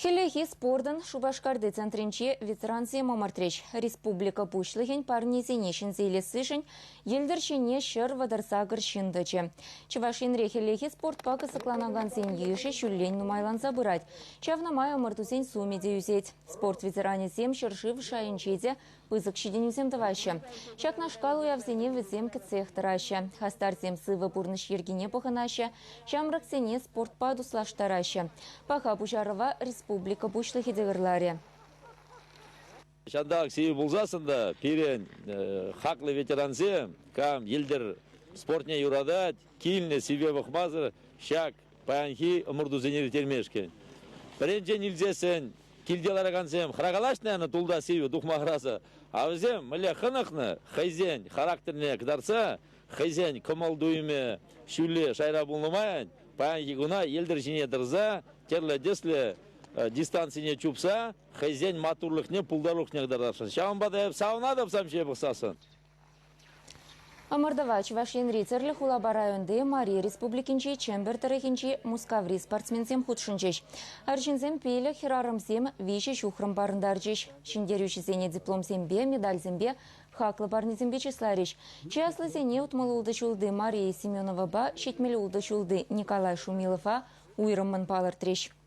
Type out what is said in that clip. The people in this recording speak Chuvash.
Хӗллехи спортӑн Шупашкарти центрӗнче ветерансем ӑмӑртрӗҫ. Республика Пуҫлӑхӗн парнисене ҫӗнсе илессишӗн йӗлтӗр ҫине 138 ҫын тӑчӗ. Чӑваш Енре хӗллехи спортпа кӑсӑкланакансен йышӗ ҫуллен нумайланса пырать. Ҫавна май ӑмӑртусен сумӗ те ӳсет. Спорт ветеранӗсем ҫӗршыв шайӗнче те пысӑк ҫитӗнӳсем тӑваҫҫӗ. Ҫакнашкал уявсене вӗсем кӗтсех тӑраҫҫӗ. Хастарсем сывӑ пурнӑҫ йӗркине пӑхӑнаҫҫӗ, ҫамрӑксене спортпа туслаштараҫҫӗ. Паха пуҫарӑва республика Пуҫлӑхӗ те ырларӗ. Ҫанталӑк сивӗ пулсассӑн та пирӗн хаклӑ ветерансем, кам йӗлтӗр спортне юратать, килнӗ сивве пӑхмасӑр ҫак паянхи ӑмӑртусене ирттермешкӗн. Пӗринчен илсессӗн килте ларакансем хӑракалаҫнӑ янӑ тулта сивӗ тухма хӑраса, а вӗсем мӗнле хӑнӑхнӑ хӑйсен характерне кӑтартса, хӑйсен кӑмӑл-туйӑмӗ ҫӳллӗ шайра пулнӑ май паянхи куна йӗлтӗр ҫине тӑрса тӗрлӗ тӗслӗ дистанцине чупса хӑйсен маттурлӑхне, пултарулӑхне кӑтартасшӑн. Ҫавӑнпа та эп савӑнатӑп сан ҫине пӑхсассӑн. Ӑмӑртӑва Чӑваш Енри тӗрлӗ хулапа районти, Мари Республикинчи, Чӗмпӗр тӑрӑхӗнчи, Мускаври спортсменсем хутшӑнчӗҫ. Арҫынсем пилӗк, хӗрарӑмсем виҫӗ ҫухрӑм парӑнтарчӗҫ. Ҫӗнтерӳҫӗсене дипломсемпе, медальсемпе, хаклӑ парнесемпе чысларӗҫ. Чи аслисене 66 ҫулти Мария Семеновапа 76 ҫулти Николай Шумилова уйрӑммӑн палӑртрӗҫ.